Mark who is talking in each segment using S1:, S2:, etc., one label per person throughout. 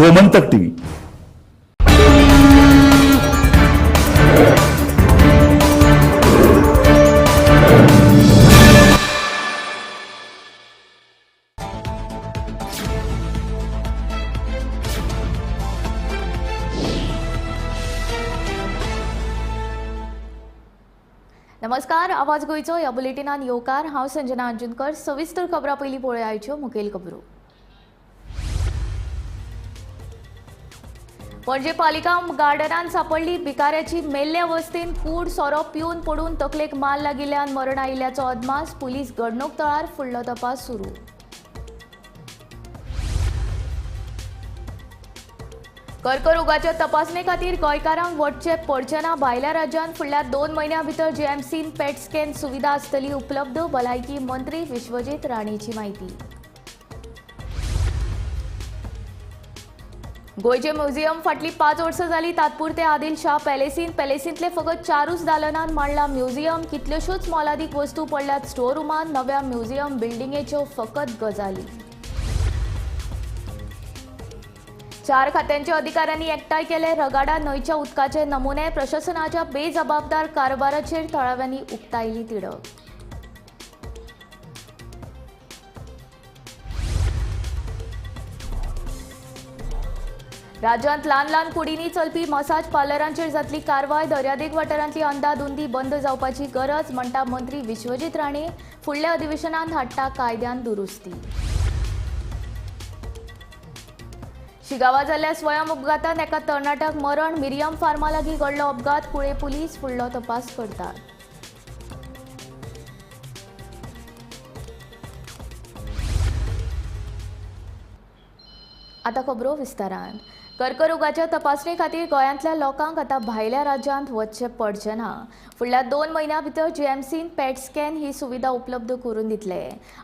S1: Gomantak TV.
S2: नमस्कार, आवाज गोंयचो ह्या बुलेटिनान येवकार। हांव संजना अंजुनकर। सविस्तर खबरां पयलीं पळोवया आयच्यो मुखेल खबरो। पणजे पालिका गार्डनान सापडली भिकाऱ्याची मेल्ले अवस्थेन कूड। सोरो पिवन पडून तकलेक मार लागिल्ल्यान मरण आयिल्ल्याचो अदमास। पुलीस घडणूक थळार, फुडलो तपास सुरू। कर्करोगाच्या तपासणे खातीर गोंयकारांक वचचें पडचें ना भायल्या राज्यांत। फुडल्या 2 म्हयन्यां भितर जीएमसीन पेट स्कॅन सुविधा आसतली उपलब्ध। भलायकी मंत्री विश्वजीत राणेची म्हायती। गोंयचें म्युझियम फाटलीं 5 वर्सां जालीं तात्पुरते आदिलशाह पॅलेसीन। पॅलेसींतले फकत 4 दालनान मांडला म्युझियम। कितल्योश्योच मोलादीक वस्तू पडल्यात स्टोर रुमांत। नव्या म्युझियम बिल्डिंगेच्यो फकत गजाली। 4 खात्यांच्या अधिकाऱ्यांनी एकठांय केले रगाडा न्हंयच्या उदकाचे नमुने। प्रशासनाच्या बेजबाबदार कारभाराचेर थळाव्यांनी उक्तायली तिडक। राज्यांत ल्हान ल्हान कुडींनी चलपी मसाज पार्लरांचेर जातली कारवाय। दर्यादेग वाठारांतली अंदाधुंदी बंद जावपाची गरज म्हणटा मंत्री विश्वजीत राणे। फुडल्या अधिवेशनांत हाडटा कायद्यान दुरुस्ती। शिगावा जाल्ल्या स्वयं अपघातान एका तरणाट्याक मरण। मिरियम फार्मा लागीं घडलो अपघात। कुळे पुलीस फुडलो तपास करतात। आतां खबरो विस्तारान। कर्करोगाच्या तपासणे खातीर गोंयांतल्या लोकांक आतां भायल्या राज्यांत वचचें पडचें ना। फुडल्या 2 म्हयन्यां भितर जीएमसीन पेट स्कॅन ही सुविधा उपलब्ध करून दितले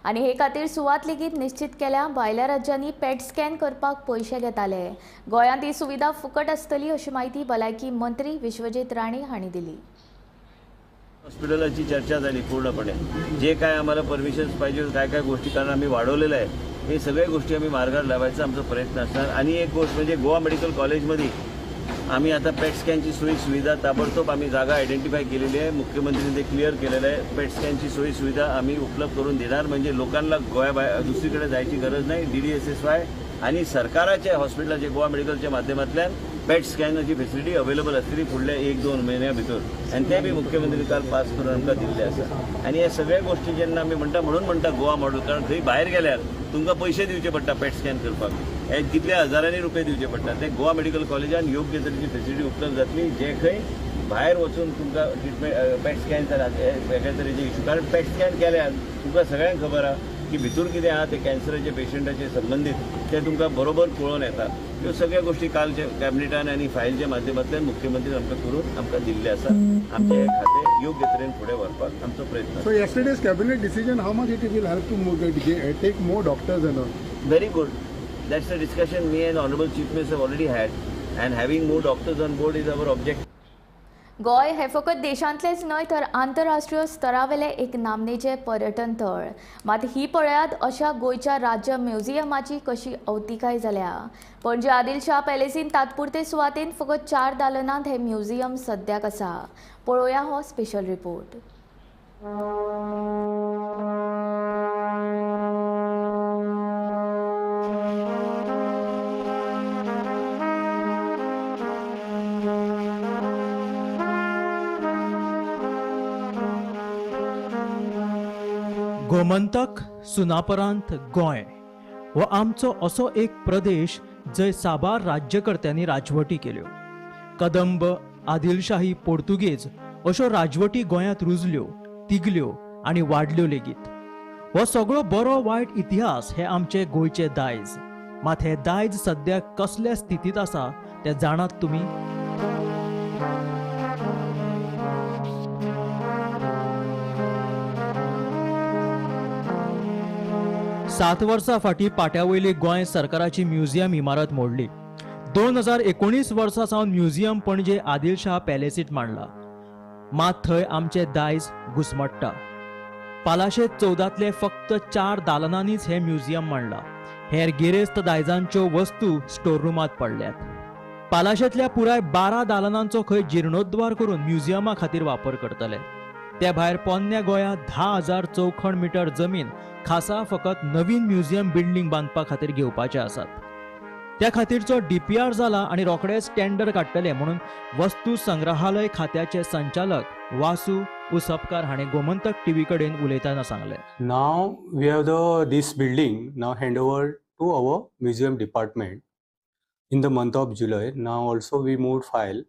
S2: आनी हे खातीर सुवात लेगीत निश्चित केल्या। भायल्या राज्यांनी पेट स्कॅन करपाक पयशे घेताले, गोंयांत ही सुविधा फुकट आसतली अशी म्हायती भलायकी मंत्री विश्वजीत राणे हांणी दिली।
S3: हॉस्पिटलाची चर्चा झाली पूर्णपणे। जे काय आम्हाला परमिशन्स पाहिजे, काय काय गोष्टी कारण आम्ही वाढवलेलं आहे, हे सगळ्या गोष्टी आम्ही मार्गाला लावायचा आमचा प्रयत्न असणार। आणि एक गोष्ट म्हणजे गोवा मेडिकल कॉलेजमध्ये आम्ही आता पेट स्कॅनची सोयी सुविधा ताबडतोब आम्ही जागा आयडेंटिफाय केलेली आहे। मुख्यमंत्र्यांनी ते क्लिअर केलेलं आहे। पेट स्कॅनची सोयी सुविधा आम्ही उपलब्ध करून देणार, म्हणजे लोकांना गोव्या दुसरीकडे जायची गरज नाही। DDSSY आणि सरकाराच्या हॉस्पिटलाचे गोवा मेडिकलच्या माध्यमांतल्यान पेट स्कॅनाची फेसिलिटी अवेलेबल आसतली फुडल्या 1-2 म्हयन्या भितर, आनी ते बी मुख्यमंत्री काल पास करून आमकां दिल्ले आसा। आनी ह्या सगळ्या गोष्टी जेन्ना आमी म्हणटा, म्हणून म्हणटा गोवा मॉडल, कारण थंय भायर गेल्यार तुमकां पयशे दिवचे पडटा पेट स्कॅन करपाक, हे कितल्या हजारांनी रुपये दिवचे पडटा। ते गोवा मेडिकल कॉलेजान योग्य तरेची फेसिलिटी उपलब्ध जातली, जे खंय भायर वचून तुमकां ट्रिटमेंट पेट स्कॅन वेगळ्या तरेचे इशू, कारण पेट स्कॅन केल्यार तुमकां सगळ्यांक खबर आहा की भितूर कितें आहा ते कॅन्सराचे पेशंटाचे संबंदीत ते तुमकां बरोबर पळोवन येता। ह्यो सगळ्यो गोष्टी कालच्या कॅबिनेटान आनी फायलच्या माध्यमांतल्यान मुख्यमंत्री आमकां करून आमकां दिल्ले आसा। आमचें हें खातें योग्य तरेन फुडें व्हरपाक आमचो प्रयत्न।
S4: So yesterday's cabinet decision, how much it will help to take more doctors and all?
S3: Very good. That's a discussion me and honourable chief minister already had, and having more doctors on board is our objective.
S2: Goa हे फकत देशांतलेच न्हय तर आंतरराष्ट्रीय स्तरावेले एक नामनेचे पर्यटन थळ। मात ही पळयात अशा गोंयच्या राज्य म्युझियमाची कशी अवतिकाय जाल्या। पणजे आदिलशाह पॅलेसीन तात्पुरते सुवातेन फकत 4 दालनांत हे म्युझियम सद्याक आसा। पळोवया हो स्पेशल रिपोर्ट।
S5: गोमंतक सुनापरांत गोंय हो आमचो असो एक प्रदेश जंय साबार राज्यकर्त्यांनी राजवटी केल्यो। कदंब, आदिलशाही, पोर्तुगेज अश्यो राजवटी गोंयांत रुजल्यो, तिगल्यो आनी वाडल्यो लेगीत। हो सगळो बरो वायट इतिहास हे आमचे गोंयचे दायज। मात हे दायज सद्या कसल्या स्थितींत आसा तें जाणात तुमी? सात वर्सां फाटीं पाट्या वयली गोंय सरकाराची म्युझियम इमारत मोडली। 2019 वर्सा सावन म्युझियम पणजे आदिलशाह पॅलेसीत मांडला, मात थंय आमचें दायज घुसमट्टा। पालाशे 14तले फक्त 4 दालनांनीच हें म्युझियम मांडला। हेर गिरेस्त दायजांच्यो वस्तू स्टोर रुमांत पडल्यात. पालाशेंतल्या पुराय 12 दालनांचो खंय जिर्णोद्वार करून म्युझियमा खातीर वापर करतले. त्या भायर पोन्न्या गोंयांत 10,000 चौखण मिटर जमीन खासा फकत नवीन म्युझियम बिल्डींग बांदपा खातीर घेवपाचे आसात. त्या खातीरचो DPR जाला आनी रोखडेच टेंडर काडटले म्हणून वस्तू संग्रहालय खात्याचे संचालक वासू उसपकार हाणें गोमंतक टीव्ही कडेन उलयतना सांगलें.
S1: Now we have this building now hand over to our museum department in the month of July. Now also we moved file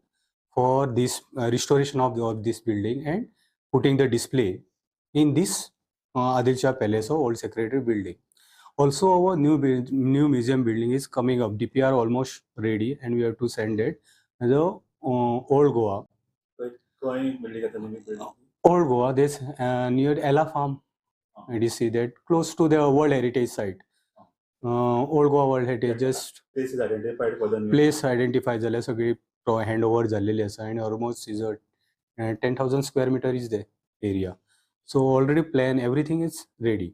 S1: for this restoration of this building and putting the display in this Adil Shah Palace or Old Secretary building. Also our new museum building is coming up, DPR almost ready and we have to send it the Old Goa. Old Goa, this near Ella Farm, and you see that close to the World Heritage Site. Old Goa World Heritage just
S6: place is identified for the new
S1: place identify झाले, सगळी hand over झालेली आसा and almost is a 10,000 square meter is the area. So already plan, everything is ready.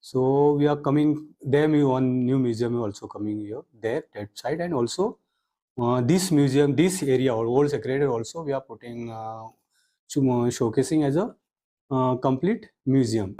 S1: So we are coming there, one new museum also coming here, there, that side, and also this museum, this area or Old Secretary also we are putting showcasing as a complete museum.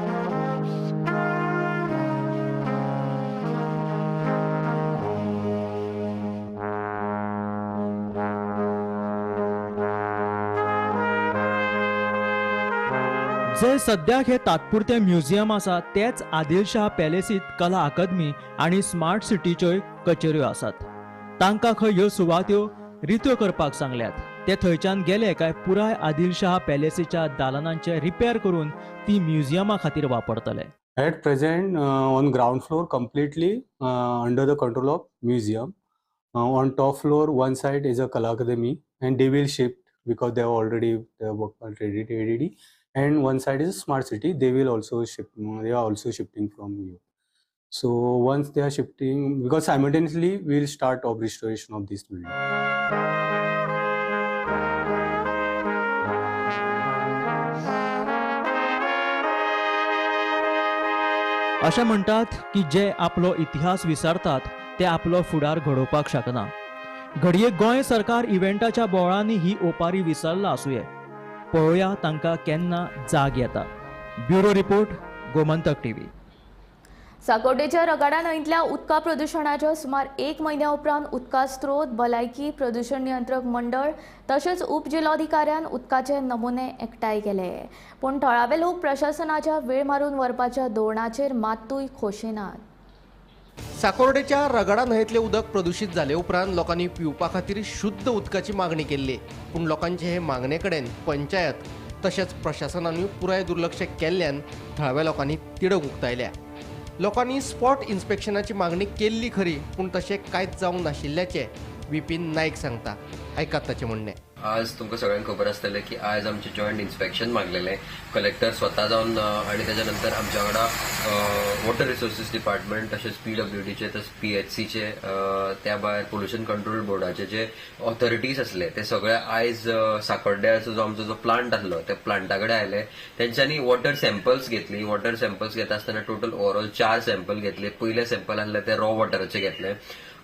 S5: जे सद्याक हे तात्पुरते museum आसा तेच आदिलशाह पॅलेसीत कला अकादमी आनी smart सिटीच्योय कचेऱ्यो आसात. तांकां खंय ह्यो सुवात्यो रित्यो करपाक सांगल्यात. ते थंयच्यान गेले काय पुराय आदिलशाह पॅलेसीच्या दालनांचे रिपेर करून ती म्युझियमा खातीर वापरतले.
S1: At present on ground floor completely under the control of museum. On top floor one side is a Kala Akademi and they will shift because they have already work ready. And one side is smart city, they will also shift, they are also shifting from here. So once they are shifting, because simultaneously we will start of restoration of this building.
S5: अशें म्हणटात की जे आपलो इतिहास विसरतात ते आपलो फुडार घडोवपाक शकना. घडये गोंय सरकार इव्हेंटाच्या बोळांनी ही ओपारी विसरला आसुये. पळोवया तांकां केन्ना जाग येता. Bureau report, Gomantak TV.
S2: साकोर्डेच्या Ragada न्हंयतल्या उदका प्रदुशणाच्या सुमार 1 म्हयन्या उपरांत उदका स्रोत, भलायकी, प्रदुशण नियंत्रक मंडळ तशेंच उपजिल्लोधिकाऱ्यान उदकाचे नमुने एकठांय केले. पूण थळावे लोक प्रशासनाच्या वेळ मारून व्हरपाच्या धोरणाचेर मात्तूय खोशी नात.
S7: साकोर्डेच्या रगाडा न्हंयतले उदक प्रदूषित जाले उपरांत लोकांनी पिवपा खातीर शुद्ध उदकाची मागणी केल्ली. पूण लोकांचे हे मागणे कडेन पंचायत तशेंच प्रशासनानूय पुराय दुर्लक्ष केल्ल्यान थळाव्या लोकांनी तिडक उक्तायल्या. लोकांनी स्पॉट इन्स्पेक्शनाची मागणी केल्ली खरी, पूण तशें कांयच जावंक नाशिल्ल्याचें विपीन नायक सांगता. आयकात ताचें म्हणणें.
S8: आज तुमकां सगळ्यांक खबर आसतलें की आज आमचें जॉयंट इन्स्पेक्शन मागलेलें कलेक्टर स्वता जावन आनी ताच्या नंतर आमच्या वांगडा वॉटर रिसोर्सीस डिपार्टमेंट तशेंच PWDचे तशेंच PHCचे त्या भायर पोल्युशन कंट्रोल बोर्डाचे जे ऑथॉरिटीज आसले ते सगळे आयज साकोड्ड्याचो जो आमचो जो प्लांट आसलो त्या प्लांटा कडेन आयले. तेंच्यांनी वॉटर सॅम्पल्स घेतली. वॉटर सॅम्पल्स घेता आसतना टोटल ओवरऑल 4 सॅम्पल घेतले. पयले सॅम्पल आसले ते रॉ वॉटराचे घेतले.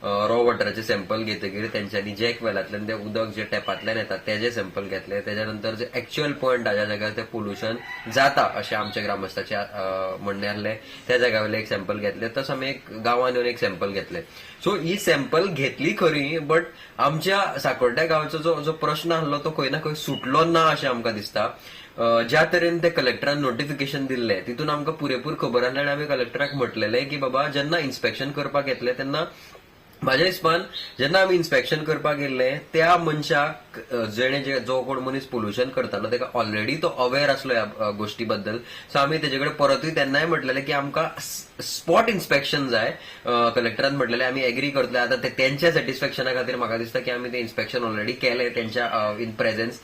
S8: रॉ वॉटराचे सॅम्पल घेतकीर तेंच्यांनी जॅक वेलांतल्यान ते उदक जे टॅपांतल्यान येता तेजे सॅम्पल घेतले. तेच्या नंतर जे एक्च्युअल पॉयंट ज्या जाग्यार ते पोल्युशन जाता अशें आमच्या ग्रामस्थाचे म्हणणें आसलें त्या जाग्या वयलें एक सॅम्पल घेतलें. तसो आमी एक गांवान येवन एक सॅम्पल घेतलें. सो ही सॅम्पल घेतली खरी, बट आमच्या साकोड्ड्या गांवचो जो जो प्रश्न आसलो तो खंय ना खंय सुटलो ना अशें आमकां दिसता. ज्या तरेन ते कलेक्टरान नोटिफिकेशन दिल्लें तितून आमकां पुरेपूर खबर आसलें आनी आमी कलेक्टराक म्हटलेलें की बाबा जेन्ना इन्स्पेक्शन करपाक येतलें तेन्ना म्हाज्या हिसपान जेन्ना आमी इन्स्पेक्शन करपाक गेल्ले त्या मनशाक जेणे जो कोण मनीस पोल्युशन करतालो ताका ऑलरेडी तो अवेर आसलो ह्या गोश्टी बद्दल. सो आमी तेजे कडेन परतूय तेन्नाय म्हटलेलें की आमकां स्पॉट इन्स्पेक्शन जाय. कलेक्टरान म्हटलेलें आमी एग्री करतले. आतां ते तेंच्या सॅटिस्फॅक्शना खातीर म्हाका दिसता की आमी ते इन्स्पेक्शन ऑलरेडी केलें तेंच्या इन प्रेझेन्स.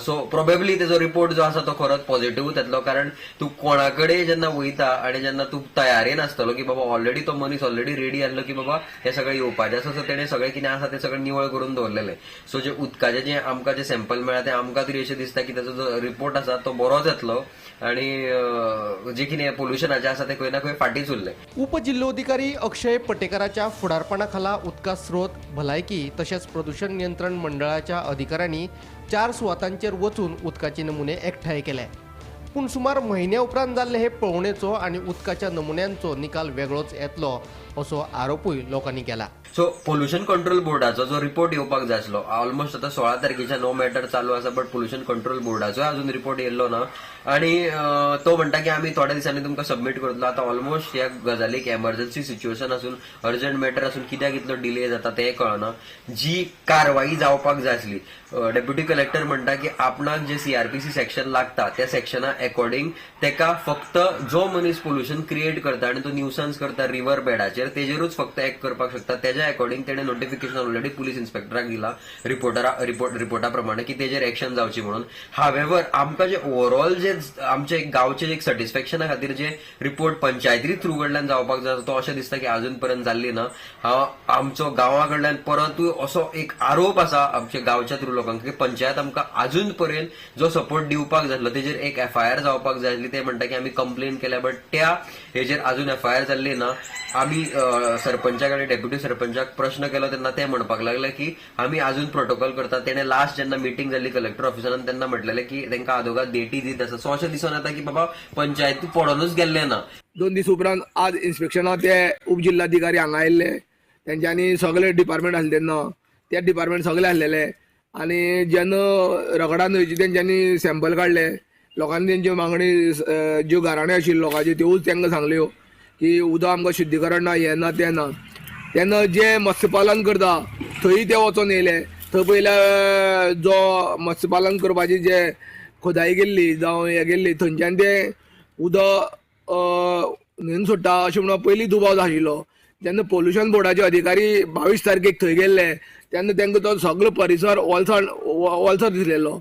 S8: सो प्रोबेबली तेजो रिपोर्ट जो आसा तो खरोच पॉझिटिव्ह येतलो, कारण तूं कोणा कडेन जेन्ना वयता आनी जेन्ना तूं तयारेन आसतलो की बाबा ऑलरेडी तो मनीस ऑलरेडी रेडी आसलो की बाबा हे सगळे येवपाचें आसा, सो तेणें सगळें कितें आसा तें सगळें निवळ करून दवरलेलें. सो जे उदकाचें जें आमकां जें सॅम्पल मेळ्ळा तें आमकां तरी अशें दिसता की ताचो जो रिपोर्ट आसा तो बरोच येतलो आनी जें कितें पोल्युशनाचें आसा तें खंय ना खंय फाटींच उरलें.
S7: उपजिल्होधिकारी अक्षय पटेकराच्या फुडारपणा खाला उदका स्रोत, भलायकी तशेंच प्रदूशण नियंत्रण मंडळाच्या अधिकाऱ्यांनी 4 सुवातांचेर वचून उदकाचे नमुने एकठांय केले. पूण सुमार म्हयन्या उपरांत जाल्ले हे पळोवणेचो आनी उदकाच्या नमुन्यांचो निकाल वेगळोच येतलो असो आरोपूय लोकांनी केला.
S8: सो पोल्युशन कंट्रोल बोर्डाचो जो रिपोर्ट येवपाक जाय आसलो, ऑलमोस्ट आतां 16 तारखेच्या नो मॅटर चालू आसा, बट पोल्युशन कंट्रोल बोर्डाचो अजून रिपोर्ट येयल्लो ना आनी तो म्हणटा की आमी थोड्या दिसांनी तुमकां सबमीट करतलो. आतां ऑलमोस्ट ह्या गजालीक एमर्जन्सी सिच्युएशन आसून, अर्जंट मॅटर आसून कित्याक इतलो डिले जाता तें कळना. जी कारवाई जावपाक जाय आसली, डेप्युटी कलेक्टर म्हणटा की आपणाक जे CRPC section लागता त्या सेक्शना एकॉर्डिंग तेका फक्त जो मनीस पोल्युशन क्रिएट करता आनी तो न्यूसन्स करता रिवर बेडाचेर तेजेरूच फक्त एक्ट करपाक शकता. तेज्या अकॉर्डिंग तेणे नोटिफिकेशन ऑलरेडी पुलीस इन्स्पेक्टराक दिला रिपोर्टा प्रमाणे की तेजेर एक्शन जावची म्हणून. हावेवर आमकां जे ओवरऑल जे आमचे गांवचे एक सॅटिस्फॅक्शना खातीर जे रिपोर्ट पंचायती थ्रू कडल्यान जावपाक जाय तो अशें दिसता की अजून पर्यंत जाल्ली ना. हांव आमचो गांवा कडल्यान परतूय असो एक आरोप आसा आमच्या गांवच्या थ्रू लोकांक की पंचायत आमकां अजून पर्यंत जो सपोर्ट दिवपाक जाल्लो तेजेर एक FIR जावपाक जाय आसली. ते म्हणटा की आमी कंप्लेन केल्या, बट त्या हेजेर अजून FIR जाल्ली ना. आमी सरपंचाक आनी डेप्युटी सरपंचाक प्रश्न केलो तेन्ना ते म्हणपाक लागले की आमी अजून प्रोटोकॉल करता. तेणे लास्ट जेन्ना मिटींग जाल्ली कलेक्टर ऑफिसरान तेन्ना म्हटलेलें की तांकां आदोगाद डेटी दीत आसा. सो अशें दिसून येता की बाबा पंचायती पडोनूच गेल्ले ना.
S6: 2 दीस उपरांत आज इन्स्पेक्शनाक ते उपजिल्हाधिकारी हांगा आयिल्ले, तेंच्यांनी सगळे डिपार्टमेंट आसले तेन्ना ते डिपार्टमेंट सगळे आसलेले आनी जेन्ना रगडा न्हंयचे तेंच्यांनी सॅम्पल काडले, लोकांनी तेंच्यो मागणी ज्यो घराण्यो आशिल्ल्यो लोकांच्यो त्योच तांकां सांगल्यो की उदक आमकां शुद्धीकरण ना, हें ना तें ना. तेन्ना जे मत्स्यपालन करता थंय ते वचोन येयले, थंय पयल्या जो मत्स्यपालन करपाची जे खोदाई केल्ली जावं हें केल्ली थंयच्यान ते उदक न्हंयेन सोडटा अशें म्हणून पयलीं दुबाव आशिल्लो. जेन्ना पोल्युशन बोर्डाचे अधिकारी 22 तारखेक थंय गेल्ले तेन्ना तांकां तो सगळो परिसर ओलसाण ओलसर दिसलेलो.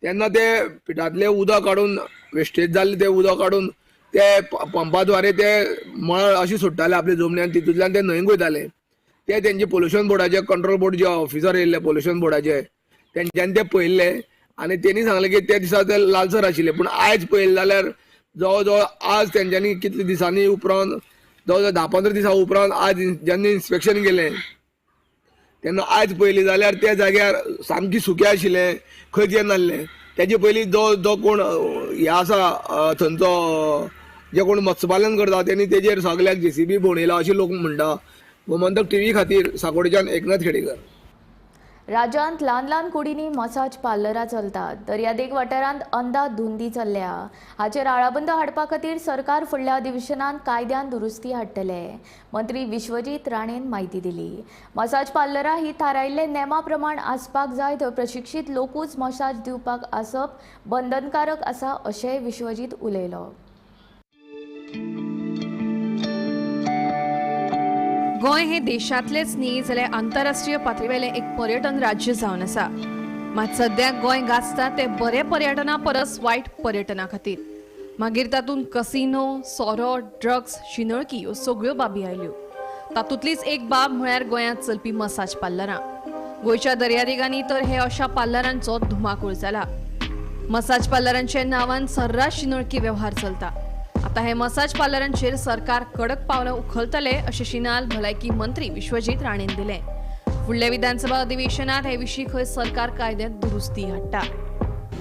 S6: तेन्ना ते पिठांतलें उदक काडून वेस्टेज जाल्लें तें उदक काडून ते पंपाद्वारे ते मळ अशें सोडटाले आपले जमनीन, तितूंतल्यान ते न्हंयेक वयताले. ते तेंचे पोल्युशन बोर्डाचे कंट्रोल बोर्ड जे ऑफिसर येयल्ले पोल्युशन बोर्डाचे तेंच्यांनी ते पळयल्ले आनी तेणी सांगलें की त्या दिसा ते लालसर आशिल्ले. पूण आयज पळयलें जाल्यार जवळ जवळ आज तेंच्यांनी कितले दिसांनी उपरांत जवळ जवळ 10-15 दिसां उपरांत आज जेन्ना इन्स्पेक्शन केलें तेन्ना आयज पळयलें जाल्यार त्या जाग्यार सामकी सुकें आशिल्लें, खंयच येनासलें. तेजे पयलीं जो जो कोण हे आसा थंयचो जे कोण मत्स्यपालन करता तेणी तेजेर सगल्याक JCB भोंवयला अशें लोक म्हणटा. गोमंतक टीव्ही खातीर साकोडेच्यान एकनाथ खेडेकर.
S2: राज्यांत ल्हान ल्हान कुडींनी मसाज पार्लरां चलतात. दर्यादेग वाठारांत अंदाधुंदी चल्ल्या. हाचेर आळाबंद हाडपा खातीर सरकार फुडल्या अधिवेशनांत कायद्यान दुरुस्ती हाडटले, मंत्री विश्वजीत राणेन म्हायती दिली. मसाज पार्लरां ही थारायिल्ले नेमा प्रमाण आसपाक जाय, थंय प्रशिक्षीत लोकूच मसाज दिवपाक आसप बंधनकारक आसा अशेंय विश्वजीत उलयलो.
S9: गोंय हे देशांतलेच न्ही जाल्यार आंतरराष्ट्रीय पातळेवेलें एक पर्यटन राज्य जावन आसा. मात सद्या गोंय गाजता तें बरें पर्यटना परस वायट पर्यटना खातीर. मागीर तातूंत कसिनो, सोरो, ड्रग्स, शिंदळकी ह्यो सगळ्यो बाबी आयल्यो. तातूंतलीच एक बाब म्हळ्यार गोंयांत चलपी मसाज पार्लरां. गोंयच्या दर्यादेगांनी तर हे अशा पार्लरांचो धुमाकूळ जाला. मसाज पार्लरांच्या नांवान सर्रास शिंदळकी वेव्हार चलता. आतां हे मसाज पार्लरांचेर सरकार कडक पावलां उखलतले अशें शिनाल भलायकी मंत्री विश्वजीत राणेन दिलें. फुडल्या विधानसभा अधिवेशनात हे विशीं खंय सरकार कायद्यांत दुरुस्ती हाडटा.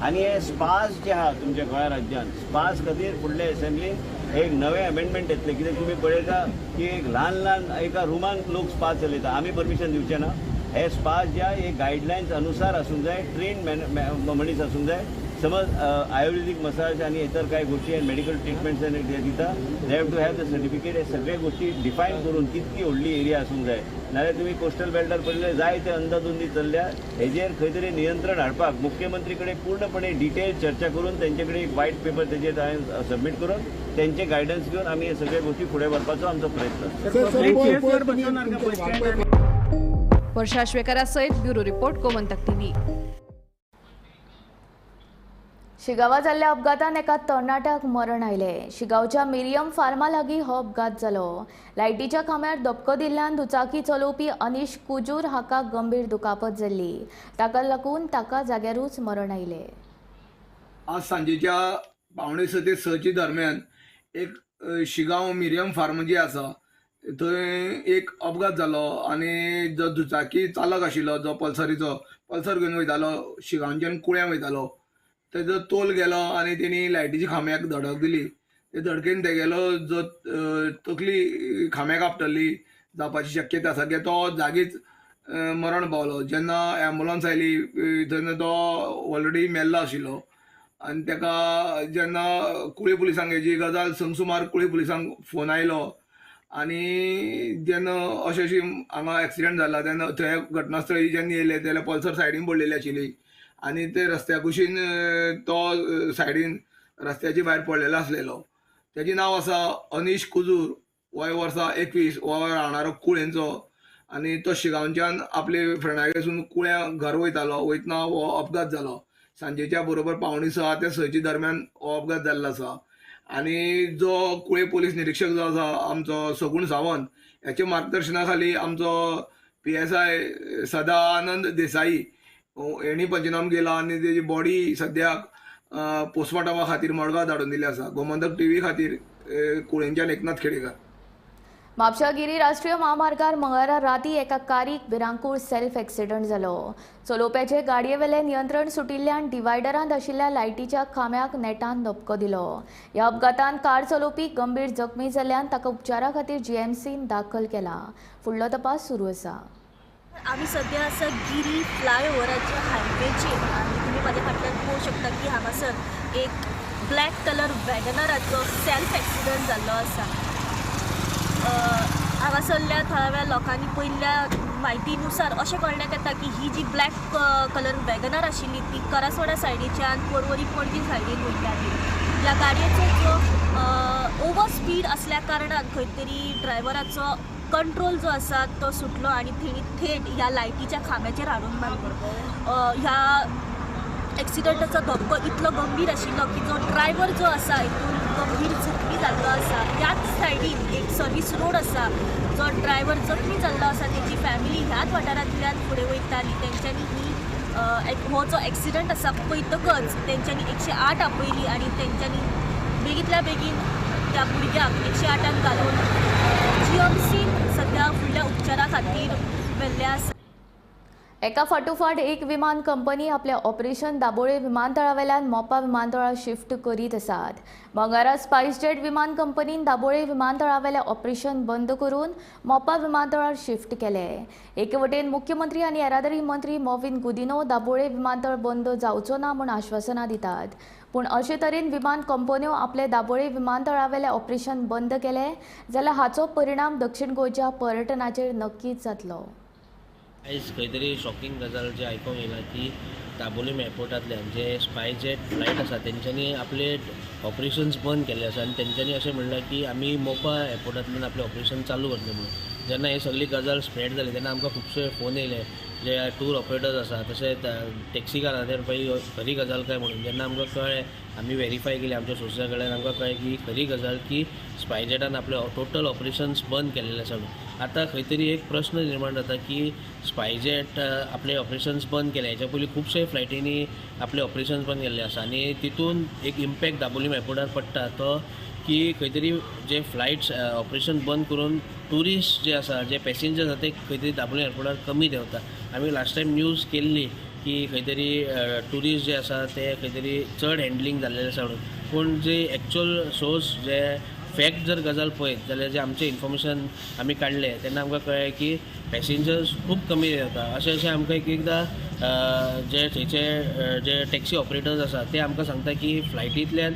S3: आनी हे स्पास जे आहा तुमच्या गोंय राज्यांत स्पास खातीर फुडले असेंब्लीन एक नवें अमेंडमेंट येतलें. कित्याक तुमी पळयता की एक ल्हान ल्हान एका रुमान लोक स्पा चलयता, आमी परमिशन दिवचें ना. हे स्पास जे आहा हे गायडलायन्स अनुसार आसूंक जाय, ट्रेन मनीस आसूंक जाय. समज आयुर्वेदीक मसाज आनी इतर कांय गोष्टी आनी मेडिकल ट्रिटमेंट्स आनी ते दिता, they have to have the certificate. हे सगळे गोष्टी डिफायन करून कितकी व्हडली एरिया आसूंक जाय. नाल्यार तुमी कोस्टल बेल्टार पळयले जाय ते अंदाधुंदी चल्ल्या. हेजेर खंय तरी नियंत्रण हाडपाक मुख्यमंत्री कडेन पूर्णपणे डिटेल चर्चा करून तेंचे कडेन एक व्हायट पेपर तेजेर हांवें सबमीट करून तेंचे गायडन्स घेवन आमी हे सगळे गोष्टी फुडें व्हरपाचो आमचो प्रयत्न.
S9: वर्षा श्वेकरा सयत ब्युरो रिपोर्ट, गोमंतक टीव्ही.
S2: शिगांवा जाल्ल्या अपघातान एका तरणाट्याक मरण आयलें. शिगांवच्या मिरियम फार्मा लागीं हो अपघात जालो. लायटीच्या खांब्यार धपको दिल्ल्यान दुचाकी चलोवपी अनीश कुजूर हाका गंभीर दुखापत जाल्ली. ताका लागून ताका जाग्यारूच मरण आयलें.
S6: आज सांजेच्या 5:45 ते 6 दरम्यान एक शिगांव मिरियम फार्म जी आसा थंय एक अपघात जालो आनी जो दुचाकी चालक आशिल्लो जो पल्सरीचो पल्सर घेवन वयतालो शिगांवच्यान कुळ्यां वयतालो तेजो तोल गेलो आनी तेणी लायटीच्या खांब्याक धडक दिली. ते धडकेन तेगेलो जो तकली खांब्याक आपटली जावपाची शक्यता आसा की तो जागीच मरण पावलो. जेन्ना एम्बुलन्स आयली तेन्ना तो ऑलरेडी मेल्लो आशिल्लो आनी तेका जेन्ना कुळी पुलिसांक हेजी गजाल सुमार कुळी पुलिसांक फोन आयलो आनी जेन्ना अशें अशें हांगा एक्सिडंट जाला तेन्ना थंय घटनास्थळी जेन्ना येयले जाल्यार पल्सर सायडीन पडलेली आशिल्ली आनी ते रस्त्या कुशीन तो सायडीन रस्त्याचे भायर पडलेलो आसलेलो. तेजें नांव आसा अनीश कुजूर, वय वर्सां 21, हो रावणारो कुळेंचो आनी तो शिगांवच्यान आपले फ्रेंडा वचून कुळ्यां घर वयतालो. वयतना हो अपघात जालो. सांजेच्या बरोबर 5:45 ते 6 दरम्यान हो अपघात जाल्लो आसा आनी जो कुळे पोलीस निरीक्षक जो आसा आमचो सगुण सावंत हेच्या मार्गदर्शना खाली आमचो PSI Sadanand Desai हेणी पंचनाम केला आनी तेजी बॉडी सद्याक पोस्टमार्टमा खातीर मडगांव धाडून दिल्ली आसा. गोमंतक टीव्ही खातीर कुळेंच्यान एकनाथ खेडेकर.
S2: म्हापशा गिरी राष्ट्रीय म्हामार्गार मंगळारा राती एका कारीक भिरांकूळ सेल्फ एक्सिडंट जालो. चलोवप्याचे गाडयेवेलें नियंत्रण सुटिल्ल्यान डिवायडरांत आशिल्ल्या लायटीच्या खांब्याक नेटान धपको दिलो. ह्या अपघातान कार चलोवपी गंभीर जखमी जाल्ल्यान ताका उपचारा खातीर जीएमसीन दाखल केला. फुडलो तपास सुरू आसा.
S10: आमी सद्या आसा गिरी फ्लायओवराच्या हायवेचेर आनी तुमी म्हाज्या फाटल्यान पळोवंक शकता की हांगासर एक ब्लॅक कलर वॅगनराचो सेल्फ एक्सिडंट जाल्लो आसा. हांगासरल्या थळाव्या लोकांनी पयल्या म्हायतीनुसार अशें कळण्यात येता की ही जी ब्लॅक कलर वॅगनर आशिल्ली ती करासवाडा सायडीच्यान पर्वरी पणजी सायडीन वयताली. ह्या गाडयेचो जो ओवर स्पीड असल्या कारणान खंय तरी ड्रायव्हराचो कंट्रोल जो आसा तो सुटलो आनी तेणी थेट ह्या लायटीच्या खांब्याचेर हाडून मारलो. ह्या एक्सिडंटाचो धपको इतलो गंभीर आशिल्लो की जो ड्रायव्हर जो आसा हितून गंभीर जखमी जाल्लो आसा. त्याच सायडीन एक सर्वीस रोड आसा, जो ड्रायव्हर जखमी जाल्लो आसा तेजी फॅमिली ह्याच वाठारांतल्यान फुडें वयताली. तेंच्यांनी ही हो जो एक्सिडंट आसा पळयतकच तेंच्यांनी 108 आपयली आनी तेंच्यांनी बेगींतल्या बेगीन त्या भुरग्याक 108 घालून जीएमसीन सद्या फुडल्या उपचारा खातीर व्हेल्लें आसा.
S2: एका फाटोफाट एक विमान कंपनी आपल्या ऑपरेशन दाबोळे विमानतळावेल्यान मोपा विमानतळार शिफ्ट करीत आसात. मंगळारा स्पायसजेट विमान कंपनीन दाबोळे विमानतळावेलें ऑपरेशन बंद करून मोपा विमानतळार शिफ्ट केले. एके वटेन मुख्यमंत्री आनी येरादारी मंत्री मॉविन गुदिन्हो दाबोळे विमानतळ बंद जावचो ना म्हूण आश्वासनां दितात, पूण अशे तरेन विमान कंपन्यो आपले दाबोळे विमानतळावेलें ऑपरेशन बंद केले जाल्यार हाचो परिणाम दक्षिण गोंयच्या पर्यटनाचेर नक्कीच जातलो.
S11: आयज खंय तरी शॉकिंग गजाल जी आयकूंक येयला की दाबोलीम एअरपोर्टांतल्यान जे स्पायसजेट फ्लायट आसा तेंच्यांनी आपले ऑपरेशन्स बंद केल्ले आसा आनी तेंच्यांनी अशें म्हणलां की आमी मोपा एअरपोर्टांतल्यान आपलें ऑपरेशन चालू करतले म्हणून. जेन्ना हे सगळी गजाल स्प्रेड जाली तेन्ना आमकां खुबशे फोन येयले जे टूर ऑपरेटर्स आसा तशेंच टॅक्सीकारां ते पळय खरी गजाल काय म्हणून. जेन्ना आमकां कळ्ळें आमी वेरीफाय केली आमच्या सोर्सा कडल्यान आमकां कळ्ळें की खरी गजाल की स्पायसजेटान आपलें टोटल ऑपरेशन्स बंद केल्लें आसा म्हणून. आतां खंय तरी एक प्रश्न निर्माण जाता की स्पायसजेट आपले ऑपरेशन्स बंद केले हेच्या पयलीं खुबशे फ्लायटींनी आपले ऑपरेशन्स बंद केल्ले आसा आनी तितून एक इम्पॅक्ट दाबोलीम एअरपोर्टार पडटा तो की खंय तरी जे फ्लायट्स ऑपरेशन बंद करून ट्युरिस्ट जे आसा जे पॅसेंजर्स आसा ते खंय तरी दाबोलीम एअरपोर्टार कमी देंवता. आमी लास्ट टायम न्यूज केल्ली की खंय तरी ट्युरिस्ट जे आसा ते खंय तरी चड हँडलिंग जाल्लें आसा म्हणून, पूण जे एक्चुअल सोर्स जे फॅक्ट जर गजाल पळयत जाल्यार जे आमचें इन्फॉर्मेशन आमी काडलें तेन्ना आमकां कळ्ळें की पॅसेंजर्स खूब कमी देंवता. अशें अशें आमकां एक एकदां जे थंयचे जे टॅक्सी ऑपरेटर्स आसा ते आमकां सांगता की फ्लायटींतल्यान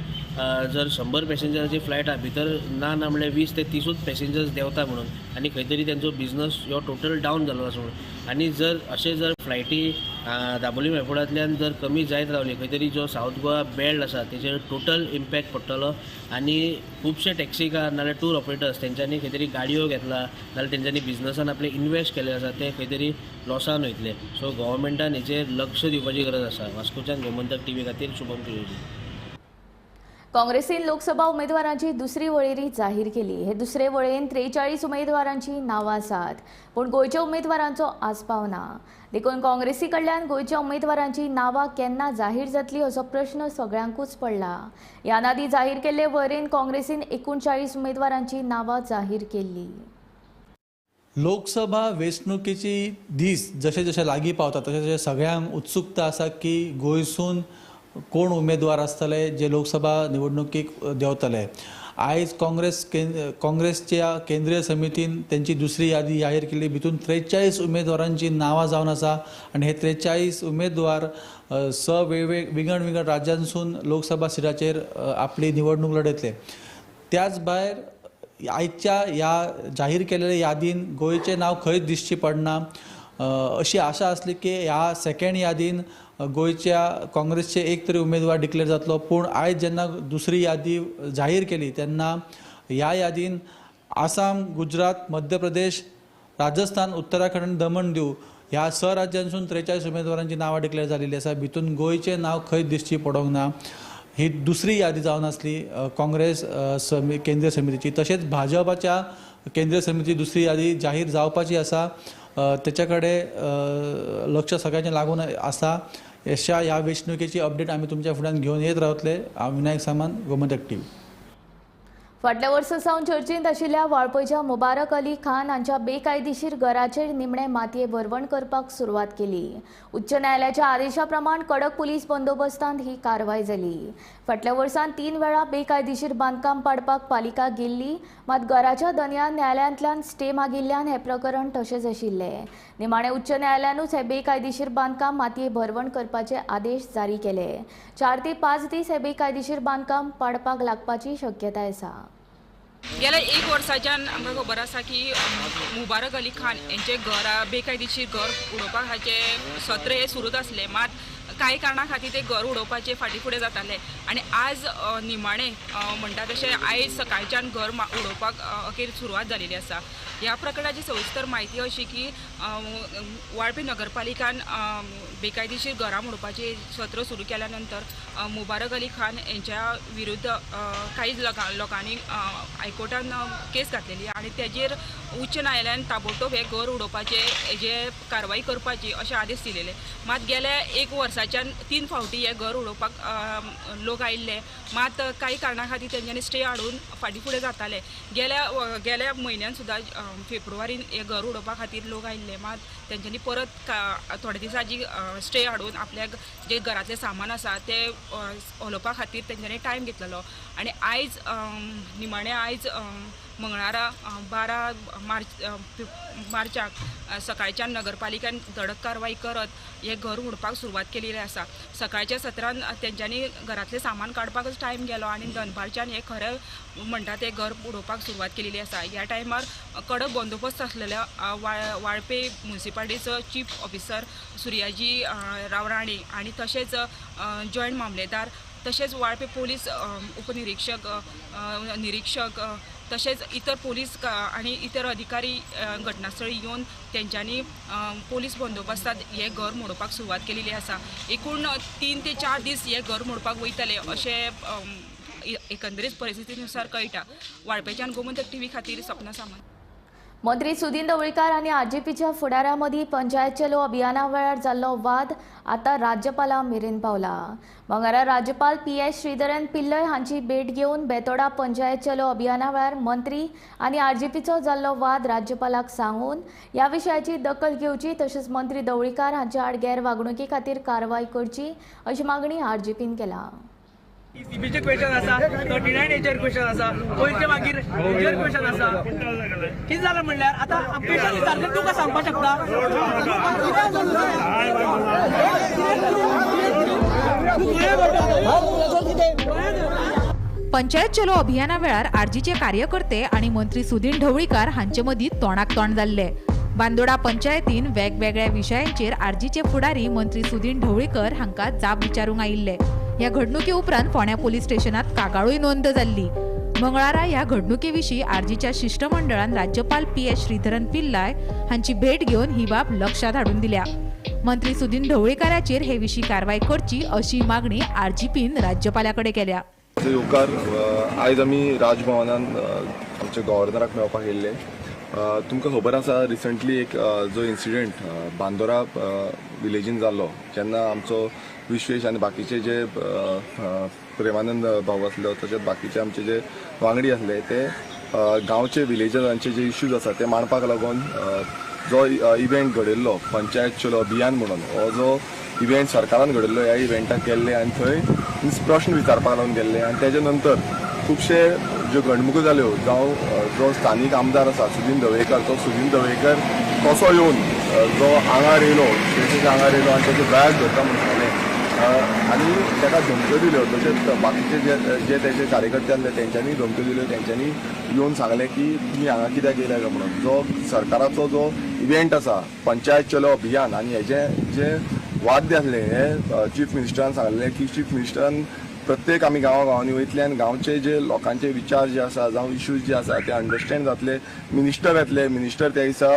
S11: जर 100 पॅसेंजराची फ्लायट आहा भितर ना ना म्हणल्यार 20 ते 30 पॅसेंजर्स देंवता म्हणून आनी खंय तरी तेंचो बिजनस हो टोटल डावन जाल्लो आसा म्हणून. आनी जर अशें जर फ्लायटी दाबोलीम एअरपोर्टांतल्यान जर कमी जायत रावली खंय तरी जो सावथ गोवा बेल्ट आसा तेचेर टोटल इम्पॅक्ट पडटलो आनी खुबशे टॅक्सीकार नाजाल्यार टूर ऑपरेटर्स तेंच्यांनी खंय तरी गाडयो घेतला नाजाल्यार तेंच्यांनी बिजनसान आपले इन्वेस्ट इनवेस्ट केल्ले आसा ते खंय तरी लॉसान वयतले. सो गव्हर्मेंटान हेचेर लक्ष दिवपाची गरज आसा. वास्कोच्यान गोमंतक टीव्ही खातीर शुभम तुळजी.
S2: काँग्रेसीन लोकसभा उमेदवारांची दुसरी वळेरी जाहीर केली. हे दुसरे वळेरेन 43 उमेदवारांची नांवां आसात, पूण गोंयच्या उमेदवारांचो आस्पाव ना. देखून काँग्रेसी कडल्यान गोंयच्या उमेदवारांची नांवां केन्ना जाहीर जातली असो प्रश्न सगळ्यांकूच पडला. ह्या आदीं जाहीर केल्ले वळेरेन काँग्रेसीन 39 उमेदवारांची नांवां जाहीर केल्ली.
S12: लोकसभा वेंचणुकेची दीस जशे जशे लागीं पावता तशे तशे सगळ्यांक उत्सुकता आसा की गोंयसून कोण उमेदवार आसतले जे लोकसभा निवडणुकीक देंवतले. आयज काँग्रेसच्या केंद्रीय समितीन तेंची दुसरी यादी जाहीर केली. भितून 43 उमेदवारांची नांवां जावन आसा आनी हे 43 उमेदवार 6 विंगड विंगड राज्यांसून लोकसभा सिटाचेर आपली निवडणूक लढयतले. त्याच भायर आयच्या ह्या जाहीर केलेल्या यादीन गोंयचें नांव खंयच दिसची पडना अशी आशा आसली की ह्या सेकंड यादीन गोंयच्या काँग्रेसचे एक तरी उमेदवार डिक्लेअर जातलो. पूण आयज जेन्ना दुसरी यादी जाहीर केली तेन्ना ह्या यादीन आसाम, गुजरात, मध्य प्रदेश, राजस्थान, उत्तराखंड आनी दमण दीव ह्या 6 राज्यांसून 43 उमेदवारांची नांवां डिक्लेअर जालेली आसा. भितून गोंयचें नांव खंय दिसची पडोंक ना. ही दुसरी यादी जावन आसली काँग्रेस केंद्रीय समितीची. तशेंच भाजपाच्या केंद्रीय समिती दुसरी यादी जाहीर जावपाची आसा. तेच्या कडेन लक्ष सगळ्यांचें लागून आसा. अशा ह्या वेंचणुकेची अपडेट आमी तुमच्या फुड्यान घेवन येत रावतले. हांव विनायक सामंत, गोमंतक टीव्ही.
S2: फाटल्या वर्सा सावन चर्चेंत आशिल्ल्या वाळपयच्या मुबारक अली खान हांच्या बेकायदेशीर घराचेर निमणे मातये भरवण करपाक सुरवात केली. उच्च न्यायालयाच्या आदेशा प्रमाण कडक पुलीस बंदोबस्तांत ही कारवाय जाली. फाटल्या वर्सान 3 वेळा बेकायदेशीर बांदकाम पाडपाक पालिका गेल्ली, मात घराच्या धनयान न्यायालयांतल्यान स्टे मागिल्ल्यान हें प्रकरण तशेंच आशिल्लें. निमाणे उच्च न्यायालयानूच हें बेकायदेशीर बांदकाम मातये भरवण करपाचे आदेश जारी केले. 4 ते 5 दीस हें बेकायदेशीर बांदकाम पाडपाक लागपाची शक्यताय आसा.
S13: गेल्या एक वर्साच्यान आमकां खबर आसा की मुबारक अली खान हेंचें घर बेकायदेशीर घर उडोवपाचें सत्र हें सुरूच आसलें, मात कांय कारणां खातीर तें घर उडोवपाचें फाटीं फुडें जातालें आनी आज निमाणें म्हणटा तशें आयज सकाळच्यान घर उडोवपाक अखेर सुरवात जालेली आसा. ह्या प्रकरणाची सविस्तर म्हायती अशी की वाळपय नगरपालिकान बेकायदेशीर घरां मोडपाचें सत्र सुरू केल्या नंतर मुबारक अली खान हेंच्या विरुद्ध कांय लोकांनी हायकोर्टान केस घातलेली आनी तेजेर उच्च न्यायालयान ताबडतोब हें घर उडोवपाचें जे कारवाई करपाची अशे आदेश दिलेले. मात गेल्या एक वर्साच्यान 3 फावटी हें घर उडोवपाक लोक आयिल्ले, मात कांय कारणां खातीर तेंच्यांनी स्टे हाडून फाटीं फुडें जाताले. गेल्या म्हयन्यान सुद्दां फेब्रुवारीन हें घर उडोवपा खातीर लोक आयिल्ले, मात तेंच्यांनी परत थोड्या दिसांची स्टे हाडून आपल्याक जे घरांतलें सामान आसा तें हलोवपा खातीर तेंच्यांनी टायम घेतलेलो आनी आयज निमाणें आयज मंगळारा 12 मार्चाक सकाळच्यान नगरपालिकेन धडक कारवाय करत हें घर उडपाक सुरवात केलेली आसा. सकाळच्या सत्रान तेंच्यांनी घरांतलें सामान काडपाकच टायम गेलो आनी दनपारच्यान हें खरें म्हणटा तें घर उडोवपाक सुरवात केलेली आसा. ह्या टायमार कडक बंदोबस्त आसलेल्या वाळपय मुन्सिपालिटीचो चीफ ऑफिसर सुर्याजी राव राणे आनी तशेंच जॉयंट मामलेदार तशेंच वाळपय पोलीस उपनिरीक्षक निरीक्षक तशेंच इतर पोलीस आनी इतर अधिकारी घटनास्थळी येवन तेंच्यांनी पोलीस बंदोबस्तांत हें घर मोडपाक सुरवात केलेली आसा. एकूण 3 ते 4 दीस हें घर मोडपाक वयतले अशें एकंदरीत परिस्थितीनुसार कळटा. वाळपयच्यान गोमंतक टीव्ही खातीर सपना सामंत.
S2: मंत्री सुदिन ढवळीकार आनी आरजीपीच्या फुडाऱ्यां मदीं पंचायत चलो अभियाना वेळार जाल्लो वाद आतां राज्यपाला मेरेन पावला. मंगळारा राज्यपाल पी.एस. श्रीधरन पिल्लय हांची भेट घेवन बेतोडा पंचायत चलो अभियाना वेळार मंत्री आनी आरजीपीचो जाल्लो वाद राज्यपालाक सांगून ह्या विशयाची दखल घेवची तशेंच मंत्री ढवळीकार हांच्या आड गैरवागणुकी खातीर कारवाय करची अशी मागणी आरजीपीन केला.
S14: ईसीबीचे क्वेश्चन आसा, 39 एचर क्वेश्चन आसा, पयरचे मागीर हेचेर क्वेश्चन आसा. कितें जालें म्हणल्यार आतां क्वेश्चन विचारलें तुका सांगपाक शकता.
S15: पंचायत चलो अभियाना वेळार आरजीचे कार्यकर्ते आनी मंत्री सुदिन ढवळीकार हांचे मदीं तोंडाक तोंड जाल्ले. बांदोडा पंचायतीन वेगवेगळ्या विशयांचेर आरजीचे फुडारी मंत्री सुदिन ढवळीकर हांकां जाप विचारूंक आयिल्ले. ह्या घडणुके उपरांत फोंड्या पोलीस स्टेशनात कागाळूय नोंद जाल्ली. मंगळारा ह्या घडणुके विशीं आरजीच्या शिष्टमंडळान राज्यपाल पी.एस. श्रीधरन पिल्लाय हांची भेट घेवन ही बाब लक्षात हाडून दिल्या. मंत्री सुदिन ढवळीकाराचेर हे विशीं कारवाय करची अशी मागणी आरजीपीन राज्यपाला कडेन केल्या.
S16: येवकार आयज आमी राजभवनान आमच्या गव्हर्नराक मेळपाक येयल्ले. तुमकां खबर आसा रिसंटली एक जो इन्सिडंट बांदोरा विलेजीन जाल्लो, जेन्ना आमचो विश्वेश आनी बाकीचे जे प्रेमानंद भाऊ आसलो तशेंच बाकीचे आमचे जे वांगडी आसले ते गांवचे विलेजरांचे जे इश्यूज आसा ते मांडपाक लागून जो इव्हेंट घडयल्लो पंचायत चलो अभियान म्हणून, हो जो इव्हेंट सरकारान घडयल्लो ह्या इव्हेंटाक गेल्ले आनी थंय प्रश्न विचारपाक लागून गेल्ले. आनी तेजे नंतर खुबशे ज्यो घडणुको जाल्यो, जावं जो स्थानीक आमदार आसा सुदिन ढवळीकर, तो सुदिन ढवळीकर कसो येवन जो आंगार येयलो, तेच्या आंगार येयलो आनी तेचे गळ्याक धरता म्हणून सांगलें आनी ताका धमक्यो दिल्यो. तशेंच बाकीचे जे जे तेजे कार्यकर्ते आसले तेंच्यांनी धमक्यो दिल्यो, तेंच्यांनी येवन सांगलें की तुमी हांगा कित्याक येयल्या काय म्हणून. जो सरकाराचो जो इव्हेंट आसा पंचायत चलो अभियान आनी हेजे जे वाद्य आसले हे चीफ मिनिस्टरान सांगलें की चीफ मिनिस्टरान प्रत्येक आमी गांवा गांवांनी वयतले आनी गांवचे जे लोकांचे विचार जे आसा जावं इश्यूज जे आसा ते अंडरस्टँड जातले. मिनिस्टर येतले, मिनिस्टर त्या दिसा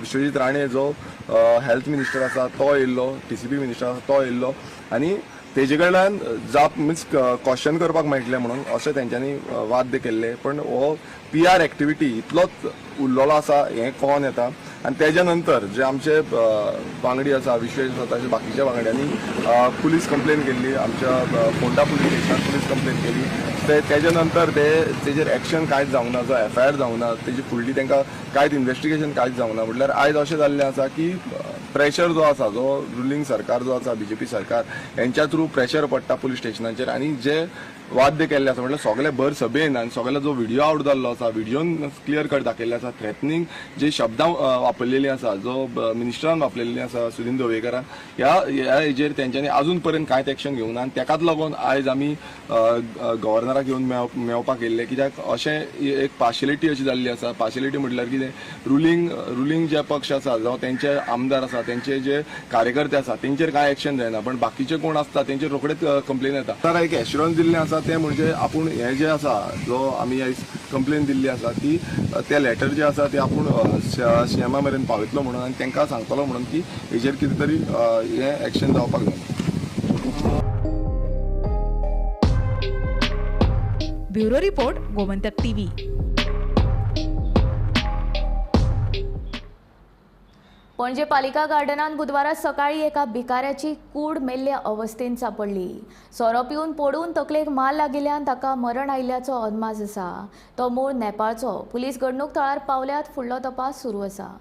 S16: विश्वजीत राणे जो हेल्थ मिनिस्टर आसा तो येयल्लो, टीसीपी मिनिस्टर आसा तो येयल्लो आनी तेजे कडल्यान जाप मिन्स क्वेश्चन करपाक मेळटलें म्हणून अशें तेंच्यांनी वाद्य केल्लें. पण हो पी आर एक्टिविटी इतलोच उरलेलो आसा हें कळोन येता. आनी तेज्या नंतर जे आमचे वांगडी आसा विश्वेश आसा तशें बाकीच्या वांगड्यांनी पुलीस कंप्लेन केल्ली, आमच्या फोंडा पुलीस स्टेशनान पुलीस कंप्लेन केली. तेज्या नंतर ते तेजेर एक्शन कांयच जावंक ना, जो एफ I R जावंक ना, तेजी फुडली तांकां कांयच इन्वेस्टिगेशन कांयच जावंक ना. म्हटल्यार आयज अशें जाल्लें आसा की प्रेशर जो आसा, जो रुलींग सरकार जो आसा बीजेपी सरकार, हेंच्या थ्रू प्रेशर पडटा पुलीस स्टेशनाचेर आनी जे वाद्य केल्ले आसा म्हटल्यार सगळे भर सभेन आनी सगळे जो व्हिडियो आवट जाल्लो आसा व्हिडियोन क्लियर कट दाखयल्ले आसा, थ्रेटनींग जे शब्दां वापरलेली आसा जो मिनिस्टरान वापरलेली आसा सुदिन ढवळीकरान, ह्या ह्या हेजेर तेंच्यांनी अजून पर्यंत कांयच एक्शन घेवंक ना. आनी तेकाच लागून आयज आमी गव्हर्नराक येवन मेळपाक येयल्ले, कित्याक अशें एक पार्शियलिटी अशी जाल्ली आसा. पार्शियलिटी म्हटल्यार कितें, रुलींग जे पक्ष आसा जावं तेंचे आमदार आसा तेंचे जे कार्यकर्ते आसा तेंचेर कांय एक्शन जायना, पण बाकीचे कोण आसता तेंचेर रोखडेच कंप्लेन येता. तर एक एश्युरन्स दिल्लें आसा तें म्हणजे आपूण हें जें आसा जो आमी आयज कंप्लेन दिल्ली आसा ती ते लेटर जे आसा ते आपूण सीएमा मेरेन पावयतलो म्हणून आनी तांकां सांगतलो म्हणून की हेजेर कितें तरी हें एक्शन जावपाक जाय.
S15: Bureau report, Gomantak TV.
S2: Panaji पालिका गार्डनान बुधवारा सकाळी एका भिकाऱ्याची कूड मेल्ल्या अवस्थेंत सापडली. सोरो पिवन पडून तकलेक मार लागिल्ल्यान ताका मरण आयिल्ल्याचो अदमास आसा. तो मूळ नेपाळचो. पुलीस घडणूक थळार पावल्यात. फुडलो तपास सुरू आसा.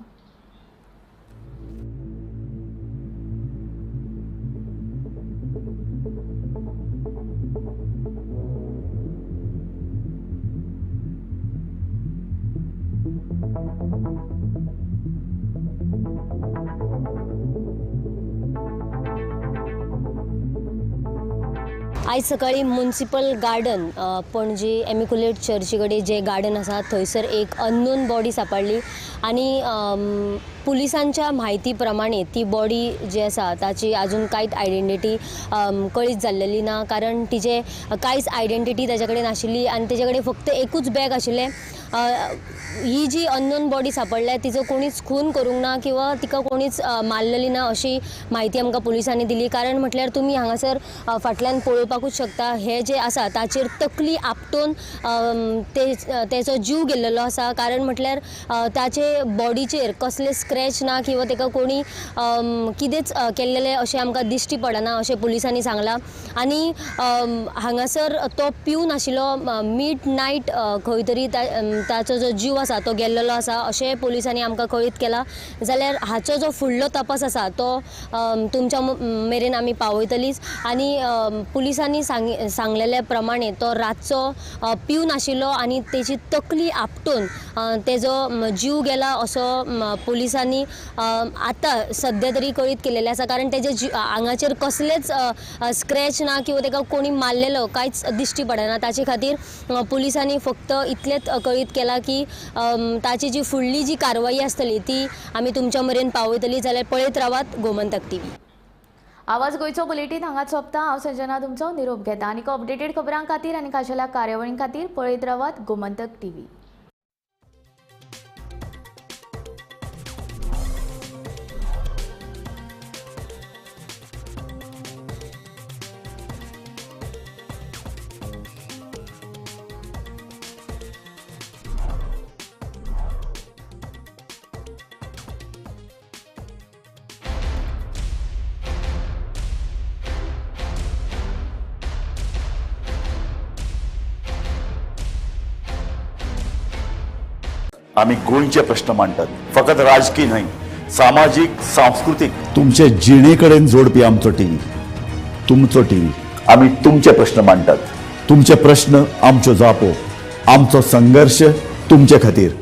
S17: आयज सकाळी म्युनिसिपल गार्डन पणजी एमिकुलेट चर्ची कडेन जे गार्डन आसा थंयसर एक अननोन बॉडी सापडली आनी पुलिसांच्या म्हायती प्रमाणे ती बॉडी जी आसा ताची अजून कांयच आयडेंटिटी कळीत जाल्लेली ना, कारण तिचे कांयच आयडेंटिटी ताचे कडेन नाशिल्ली आनी ताचे कडेन फक्त एकूच बॅग आशिल्लें. ही जी अननोन बॉडी सापडल्या तिचो कोणीच खून करूंक ना किंवा तिका कोणीच मारलेली ना अशी म्हायती आमकां पुलिसांनी दिली. कारण म्हटल्यार तुमी हांगासर फाटल्यान पळोवपाकूच शकता, हे जे आसा ताचेर तकली आपटून तेचो जीव गेल्लेलो आसा. कारण म्हटल्यार ताचे बॉडीचेर कसले स्क्रॅच ना किंवा ताका कोणी कितेंच केल्लेलें अशें आमकां दिश्टी पडना अशें पुलिसांनी सांगलां. आनी हांगासर तो पिवन आशिल्लो, मिड नायट खंय तरी ताचो जो जीव आसा तो गेल्लेलो आसा अशें पुलिसांनी आमकां कळीत केलां. जाल्यार हाचो जो फुडलो तपास आसा तो तुमच्या मेरेन आमी पावयतलीच. आनी पुलिसांनी सांगलेल्या प्रमाणे तो रातचो पिवन आशिल्लो आनी तेची तकली आपटून तेजो जीव गेला असो पुलिसांनी आतां सद्या तरी कळीत केलेलें आसा. कारण तेजे आंगाचेर कसलेच स्क्रॅच ना किंवा ताका कोणी मारलेलो कांयच दिश्टी पडना. ताचे खातीर पुलिसांनी फक्त इतलेंच कळीत केला की ताची जी फुडली जी कारवाई आसतली ती आमी तुमच्या मेरेन पावयतली. जाल्यार पळयत रावात गोमंतक टीव्ही.
S2: आवाज गोंयचो बुलेटीन हांगाच सोंपता. हांव संजना तुमचो निरोप घेता. आनीक अपडेटेड खबरां खातीर आनी खाशेल्या कार्यावळीं खातीर पळयत रावात गोमंतक टीव्ही.
S18: आमी गोंयचे प्रश्न मांडटात, फकत राजकी न्हय, सामाजीक, सांस्कृतीक, तुमचे जिणे कडेन जोडपी आमचो टीव्ही, तुमचो टीव्ही. आमी तुमचे प्रश्न मांडटात, तुमचे प्रश्न आमच्यो जापो, आमचो संघर्श तुमचे खातीर.